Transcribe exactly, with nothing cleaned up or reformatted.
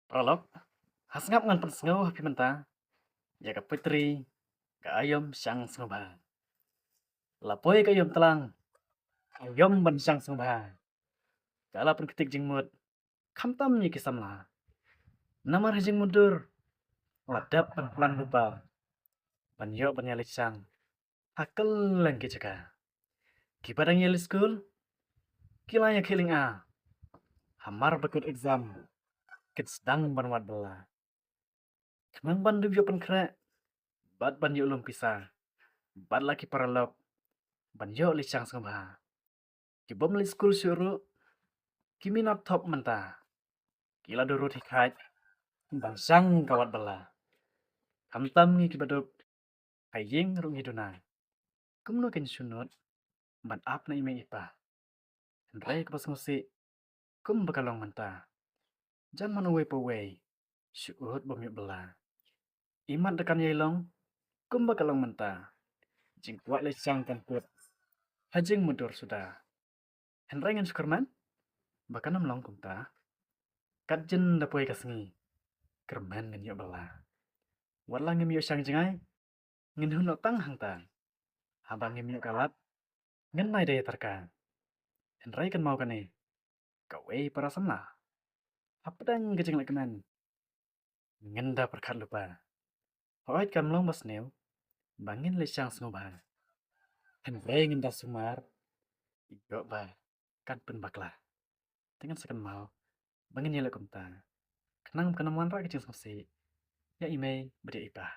Paralok, ha sngap ngan pynsngew ha phi mynta ïa ka poetry, ka aïom shang sngewbha. La poi ka aïom tlang, aïom ban shang sngewbha. Ka la pynktik jingmut, khamtam ïa ki samla. Namar ha jingmutdur la dep ban plan lypa, ban ïoh ban ïaleit shang ha kylleng ki jaka. Kiba dang ïaleit skul ki la ïakhih lynga, hamar ba kut exam kin sdang ban wad bylla. Khnang ban dup ïoh pynkhreh bad ban ïoh lum pisa bad la ki paralok ban ïoh leit shang sngewbha. Ki bym leit skul shuh ruh ki minot thop mynta, ki la durut hi khait ban shang ka wad bylla. Khamtam ngi kiba dup, ha ïing ruh ngi duna. Kumno kin shu nud ban ap na i mei i pa? Hynrei kaba sngewsih, kumba ka long mynta, jan man uwei pa uwei shu ud bym ïoh bylla. Imat da kan ïai long kumba ka long mynta, jingkwah leit shang kan kut ha jingmutdur suda. Hynrei ngan shu kyrmen ba kan ym long kumta. Kat jin da poi ka sngi kyrmen ngan ïoh bylla. Wat la ngim ïoh shang jngai, ngin hun noh tang hangta. Haba ngim ïoh ka lad, ngan nai da ïatarka. Hynrei kan maw kane kawei para samla. Hapdeng ka jingleh kmen, ngin da pyrkhat lypa. Hooid, kam long ba sniew ba ngin leit shang sngewbha, hynrei ngin da sumar ïoh ba kan pynbakla. Te ngan sa kynmaw ba ngin ïaleh kumta, khnang ba kan ym wanrah ka jingsngewsih ïa i mei bad ïa i pa.